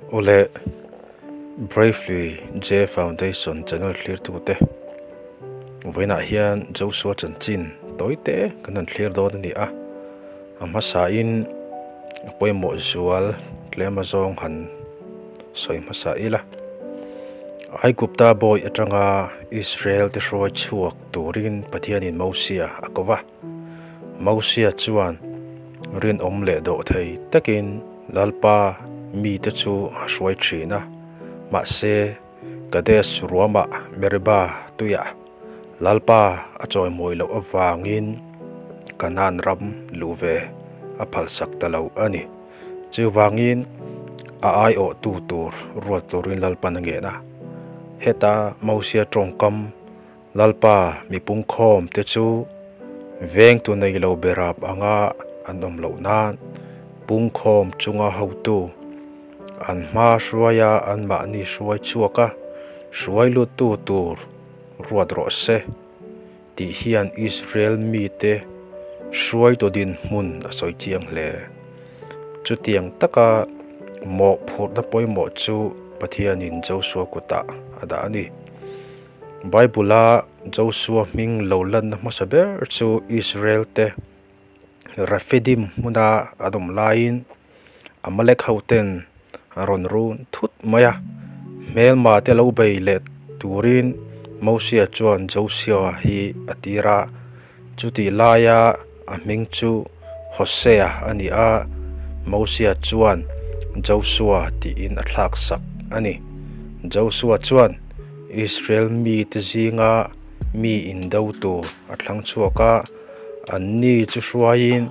Awle Bravely J Foundation channel thlirtute vawiinah hian Joshua chanchin tawi te kan han thlir dawn a ni a, a hmasain a pawimawh zual tlem azawng han sawi hmasa ila. Aigupta bawi atanga Israel te hruai chhuak turin Pathianin Mosia a ko va, Mosia chuan rinawm leh dawh thei takin Lalpa mite chu a hruai thin a, mahse Kadesh ruamah Meribah tuiah Lalpa a chawimawi loh avangin Kanaan ram luh ve a phalsak ta lo a ni. Chuvangin a aiawhtu tur ruat turin Lalpan a ngen a. Heta Mosia tawngkam Lalpa mipungkhawm te chu vengtu nei lo berap anga an awm loh nan pungkhawm chunga hotu an hma hruaia anmahni hruai chhuak a, hruai luttu tur ruat rawh se tih hian Israel mite hruaitu dinhmun a sawi chiang hle. Chutiang taka mawhphurhna pawimawh chu Pathianin Joshua kutah a dah a ni. Bible-a Joshua hming lo lanna hmasa ber chu Israel-te Rephidim hmuna an awm laiin Amalek hoten an rawn run thut mai a. Hmelma te lo bei leh turin Mosia chuan Joshua hi a tir a, chutih laia a hming chu Hosea a ni a, Mosia chuan Joshua tiin a thlaksak a ni. Joshua chuan Israel mite zinga mi indo tur a thlang chhuak a, anni chu hruaiin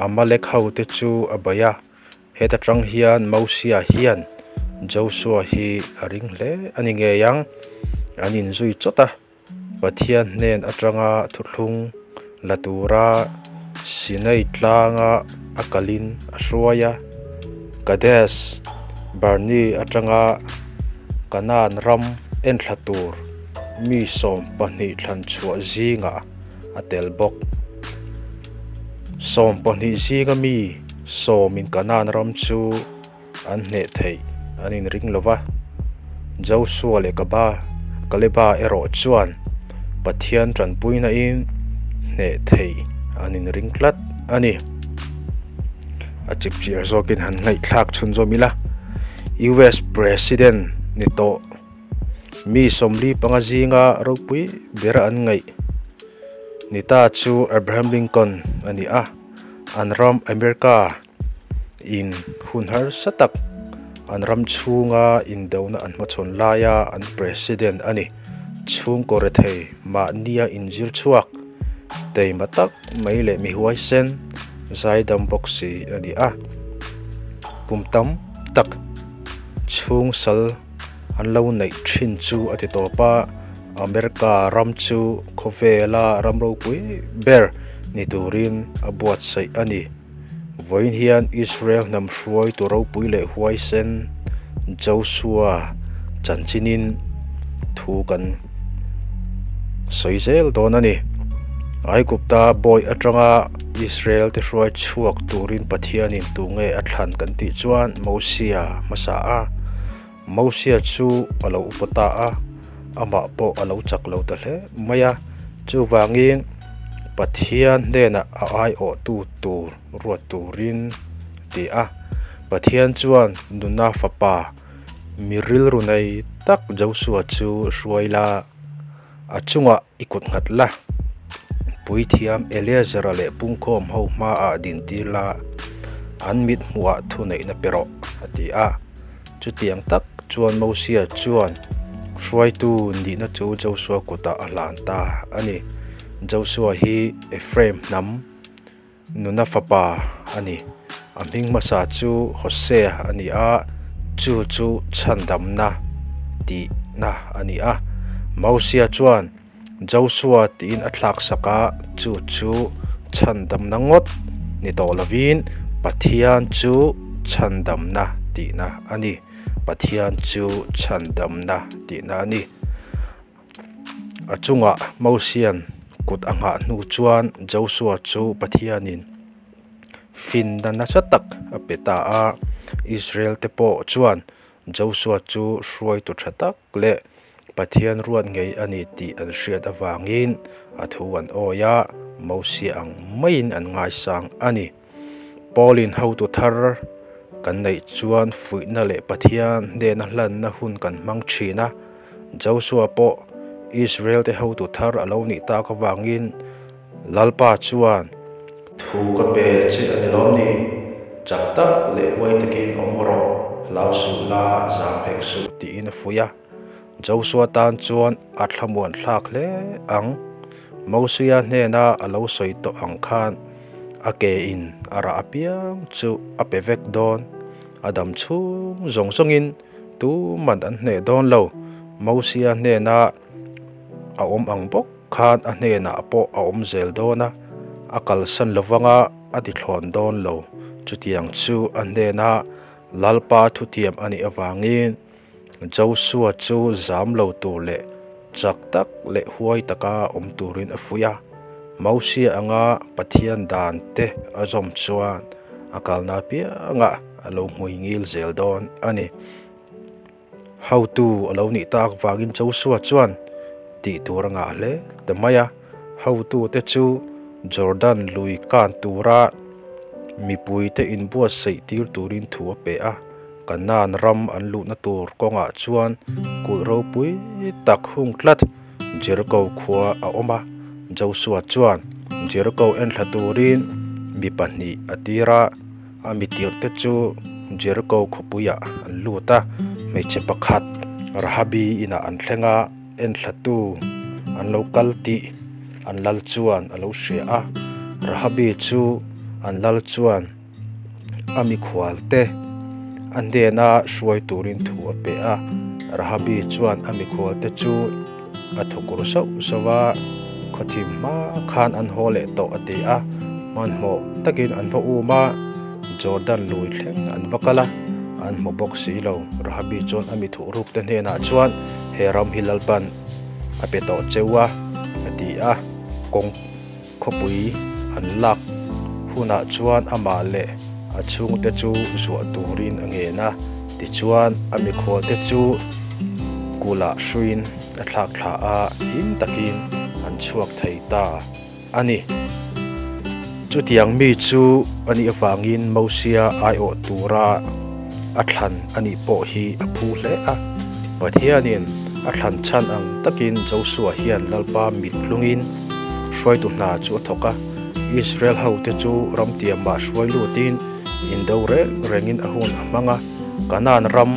Amalek hote chu a bei a. Heta tang hian Mosia hian Joshua hi a ring hle a ni ngei ang, an inzui chawt a. Pathian hnen atanga thuthlung la tura Sinai tlanga a kalin a hruai a, Kadesh Barni atanga Kanaan ram enthla tur mi 20 thlan chhuah zingah a tel bawk. 20 zinga mi sawmin Kanaan ram chu an hneh theih an inring lo va, Joshua leh Kaba Kaleba erawh chuan Pathian tanpuinain hneh theih an inring tlat a ni. A chipchiar zawkin han ngaihthlak chhunzawm ila, US President ni tawh mi 45 zinga ropui bera an ngaih ni ta chu Abraham Lincoln a ni a, an ram America In hun harsa tak an ram chhunga indona an hmachhawn laia an President a ni. Chhungkaw rethei mahnia inzir chhuak teima tak mai leh mi huaisen zaidam bawk si a ni a. Kum tam tak chhung sal an lo neih thin chu a ti tawp a, America ram chu khawvela ram ropui ber ni turin a buatsaih a ni. Vawiin hian Israel hnam hruaitu ropui leh huaisen Joshua chanchinin thu kan sawi zel dawn a ni. Aigupta bawi atanga Israel te hruai chhuak turin Pathianin tunge a thlan kan tih chuan Mosia hmasa a. Mosia chu a lo upa ta a, amah pawh a lo chak lo ta hle mai a. Chuvangin Pathian hnenah a aiawhtu tur ruat turin a ti a. Pathian chuan nuna fapa mi rilru nei tak Joshua chu hruai la, a chungah i kut nghat la, puithiam Eleazara leh pungkhawm ho hmaah dintir la, an mit hmuhah thuneihna pe rawh, a ti a. Chutiang tak chuan Mosia chuan hruaitu nihna chu Joshua kutah a hlan ta a ni. Joshua hi Ephraim hnam nuna fapa a ni. A hming hmasa chu Hosea a ni a, chu chu chhandamna tihna a ni a. Mosia chuan Joshua tiin a thlaksak a, chu chu chhandamna ngawt ni tawh lovin Pathian chu chhandamna tihna a ni. Pathian chu chhandamna tihna a ni. A chungah Mosian kut a nghah hnu chuan Joshua chu Pathianin finna nasa tak a pe ta a, Israel te pawh chuan. Josua chu hruaitu tha tak leh Pathian ruat ngei a ni tih an hriat avangin a thu an awi a, Mosia ang maiin an ngaisang a ni. Paulin hotu thar kan neih chuan fuihna leh Pathian hnena hlanna hun kan hmang thin a. Josua pawh Israel te hotu thar a lo nih tak avangin Lalpa chuan, Thu ka pe che a ni lawm ni? Chak tak leh huai takin awm rawh, hlau suh la, zam hek suh, tiin a fuih a. Josua tan chuan a thlamuan thlak hle ang. Mosia hnena a lo sawi tawh ang khan a ke in a rah apiang chu a pe vek dawn. A dam chhung zawng zawngin tuman an hneh dawn lo. Mosia hnena a awm ang bawk khan a hnenah pawh a awm zel dawn a, a kalsan lovanga a ti thlawn dawn lo. Chutiang chu a hnena Lalpa thutiam a nih avangin Josua chu zam lo tur leh chak tak leh huai taka awm turin a fuih a. Mosia anga Pathian dan te a zawm chuan a kalna apiangah a lo hmui ngil zel dawn a ni. Hotu a lo nih tak vangin Josua chuan tih tur a ngah hle ta mai a. Hotute chu Jordan lui kan tura mipuite inbuatsaih tir turin thu a pe a. Kanaan ram an luhna tur kawngah chuan kulh ropui tak hung tlat Jeriko khua a awm a. Josua chuan Jeriko enthla turin mi pahnih a tir a, a mi tirhte chu Jeriko khawpuiah an lut a, hmeichhe pakhat Rahabi inah an thleng a. Enthlatu an lo kal tih an lal chuan a lo hria a, Rahabi chu an lal chuan a mikhual te a hnena hruai turin thu a pe a. Rahabi chuan a mikhual te chu a thukur sauh sauh a, khawthim hma khan an haw leh tawh a ti a, hmanhmawh takin an va um a, Jordan lui thleng an va kal a, an hmu bawk si lo. Rahabi chuan a mithuhruk te hnenah chuan. He ram hi Lalpan a pe tawh cheu a, a ti a. Kawng khawpui an lak hunah chuan amah leh a chhungte chu zuah turin a ngen a. Tichuan, a mikhualte chu kulah hruiin a thlak thla a, him takin an chhuak thei ta a ni. Chutiang mi chu a nih avangin Mosia aiawh tura a thlan a nih pawh hi a phu hle a. Pathianin a thlan chhan ang takin Josua hian Lalpa mit tlungin hruaitu hna chu a thawk a. Israel hote chu ramtiamah hruai lutin indo reng rengin a hun a hmang a. Kanaan ram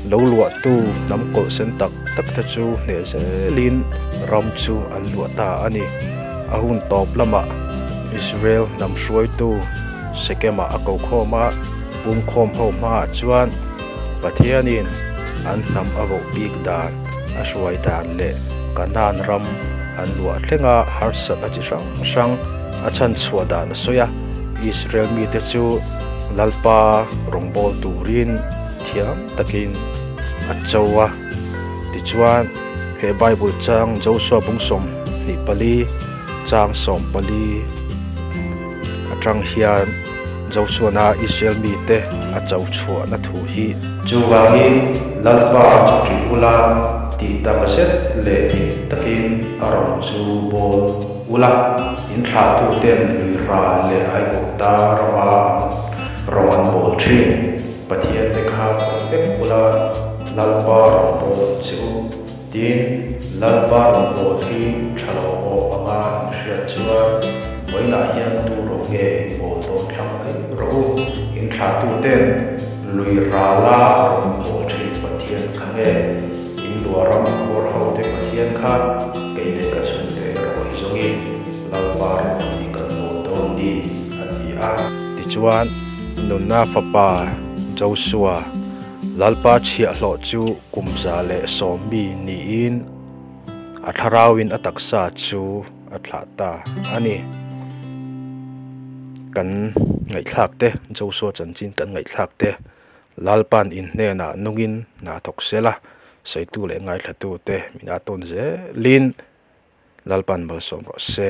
Lo luahtu hnam kawlh sen tak tak te chu hneh zelin ram chu an luah ta a ni. A hun tawp lamah Israel hnam hruaitu Sekema a ko khawm a, pumkhawm ho hmaah chuan Pathianin an hnam a voh bik dan, a hruai dan leh Kanaan ram an luah thlenga harsatna chi hrang hrang a chhanchhuah dan a sawi a. Israel mite chu Lalpa rawngbâwl turin Thiam takin a cho a. Tichuan, he Bible chang Josua bung 24 chang 14 atang hian Josuana Israel mite a cho chhuahna thu hi. Chuvangin Lalpa chu ṭih ula tih tak zet leh dik takin a rawng chu bawl ula, in thlahtuten lui ral leh Aigupta rama an rawng an bawl ṭhin. Pathian te kha paih vek ula, Lalpa rawn bawl che u. Tin, Lalpa rawn bawl hi tha lo awm anga in hriat chuan vawiinah hian tu rawh nge in bawl dawn thlang mai rawh u. In thlahtu ten lui rala rawn bawl thin Pathian kha nge in luah ram khuar ho te Pathian kha kei leh ka chhungte erawh hi zawngin Lalpa rawn hi kan bawl dawn ni, a ti a. Tichuan. Nunna fapa Josua, Lalpa chhiahhlawh chu kum 110 mi niin a thlarauin a taksa chu a thlah ta a ni. Kan ngaihthlak te, Josua chanchin kan ngaihthlak te, Lalpa'n in hnenah nungin hna thawk sela, sawitu leh ngaithlatute min a tawn zelin Lalpa'n malsawm rawh se.